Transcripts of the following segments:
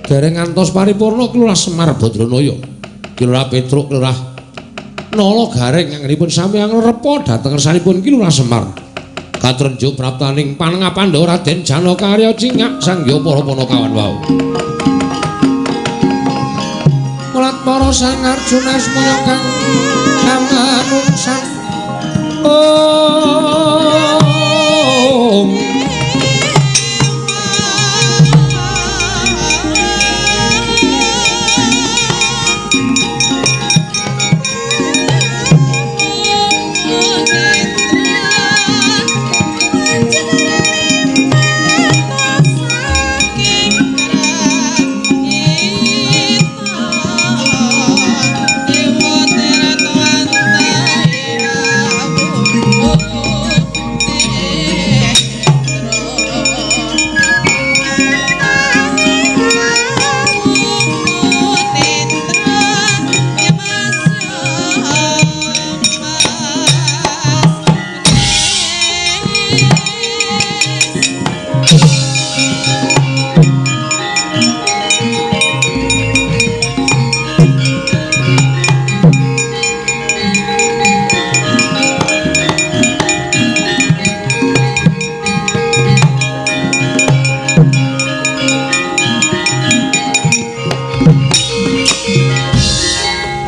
Dereng ngantos paripurna Ki Lurah Semar Badranaya, Ki Lurah Petruk, Lurah Nala Gareng anggenipun sami angrepa dhateng ngersanipun Ki Lurah Semar. Katrenjo praptaning panengah Pandhawa Raden Janaka Arya Cingak sangya para panakawan wau. Mulat para Sang Arjuna semaya kang kamanungsan. Om.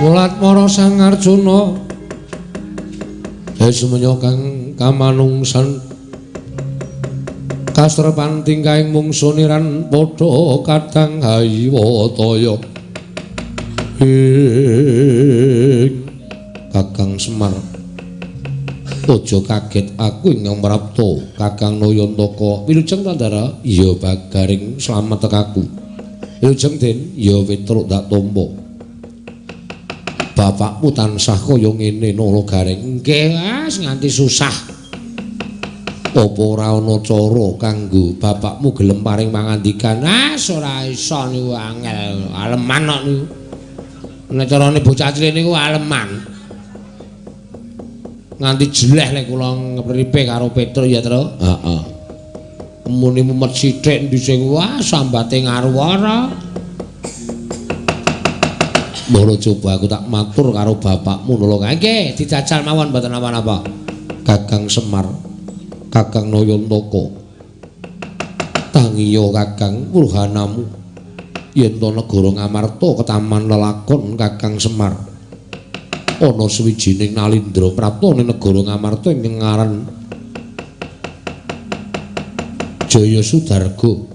Kulatmara Sang Arjuna sumenya kang kamanungsan kasrepan tingkahing mungsuniran padha kadang hayiwataya ing Kakang Semar. Aja kaget aku ingkang prapta Kakang Nayantaka. Wilujeng Tandara. Iya Bagaring, slamet tekaku. Wilujeng Den. Ya Petruk tak tampa. Bapakmu tansah kaya ngene Nala Gareng. Nggih, nganti susah. Apa ora ana cara kanggo bapakmu gelem paring pangandikan? Ah, ora iso niku angel, aleman kok niku. Nek carane bocah cilik niku aleman. Nganti jeleh lek kula ngepripe karo Petruk ya, Tru. Heeh. Muni mumet sithik endi sing wah sambate ngaruwara. Mula coba aku tak matur karo bapakmu Nala. Nggih, dijajal mawon mboten napa-napa. Kakang Semar, Kakang Nayantaka. Tangiya Kakang wurhanamu yen to negara Ngamarta ketaman lelakon Kakang Semar. Ana sawijining nalindra prapta ning negara Ngamarta ingkang aran Jaya Sudarga.